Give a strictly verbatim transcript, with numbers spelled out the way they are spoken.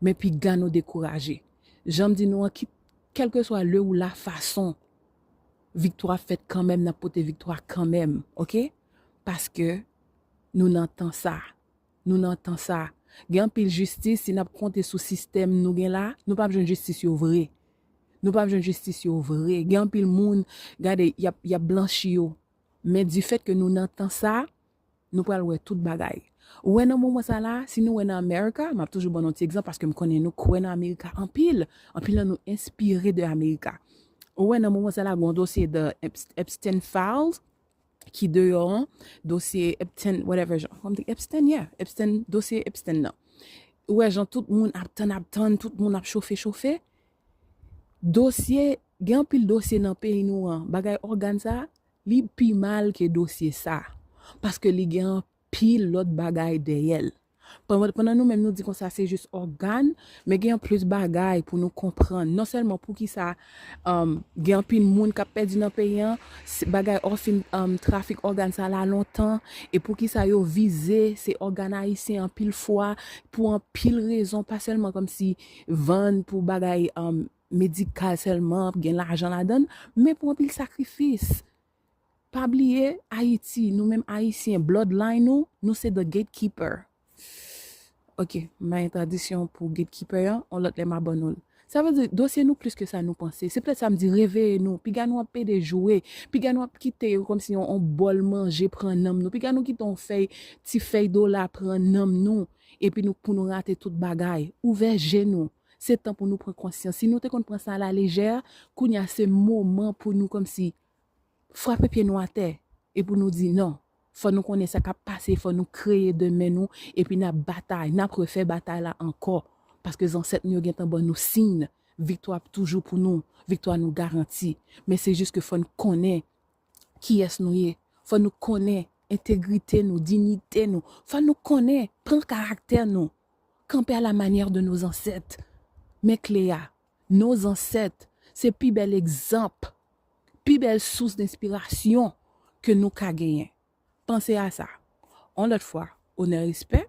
Men piga nou dekouraje. Jan m di nou an, kit kèlkeswa le ou la fason, viktwa ap fèt kanmenm, n ap pote viktwa kanmenm, oke? Paske nou nan tan sa. Nou nan tan sa. Gen anpil jistis, si n ap konte sou sistèm nou gen la, nou p ap jwenn jistis yo vre. Nou p ap jwenn jistis yo vre. Gen anpil moun, gade, y ap, y ap blanchi yo. Men difèt ke nou nan tan sa, nou pral wè tout bagay. Ou wè nan moman sa la, si nou wè nan America, m ap toujou ban nou ti egzanp paske m konnen nou kwè nan America anpil. Anpil nan nou enspire de America. Ou wè nan moman sa la, gon dosye de Epst- Epstein Files ki deyò an, dosye Epstein, whatever jan. Kòm di Epstein, yeah, Epstein, dosye Epstein nan. Ou wè jan tout moun ap tann, ap tann, tout moun ap chofe, chofe. Dosye, gen anpil dosye nan peyi nou an. Bagay ògàn sa, li pi mal ke dosye sa. Paske li gen anpil lòt bagay dèyè l. Pandan pandan nou menm nou di konsa se jis ògàn, men gen plis bagay pou nou konprann. Non sèlman poukisa um, gen anpil moun k ap pèdi nan peyi an, se bagay òfin um, trafik ògàn sa la lontan, e poukisa yo vize se ògàn ayisyen anpil fwa, pou anpil rezon, pa sèlman kòmsi vann pou bagay um, medikal sèlman, gen lajan ladan l, men pou anpil sakrifis. Pa bliye, Ayiti, nou menm Ayisyen, bloodline nou, nou se the gatekeeper. Ok, m bay entradisyon pou gatekeeper an, on lòt lè m a ban nou l. Sa vle di, dosye nou plis ke sa nou panse. Se petèt sa m di, reveye nou. Piga nou ap pede jwe. Piga nou ap kite yo kòmsi yon, yon bòl manje pran nanm nou. Piga nou kite yon fèy, ti fèy dola pran nanm nou. Epi nou, pou nou rate tout bagay. Ouvè je nou. Se tan pou nou pran konsyans. Si nou te konn pran sa a la lejè, kounye a se moman pou nou kòmsi frape pye nou atè e pou nou di non. Fò nou konnen sa k ap pase, fò nou kreye demen nou, epi n ap batay, n ap refè batay la ankò. Paske zansèt nou yo gentan ban nou siy, viktwa ap toujou pou nou, viktwa nou garanti. Men se jis ke fò n konnen kiyès nou ye, fò nou konnen entegrite nou, diyite nou, fò nou konnen pran karaktè nou, kanpe à la manière de nos ancêtres. Men kle a, nos ancêtres, se pi bèl egzanp, pi bèl sous denspirasyon ke nou ka genyen. Panse a sa. On lòt fwa, onè, respè,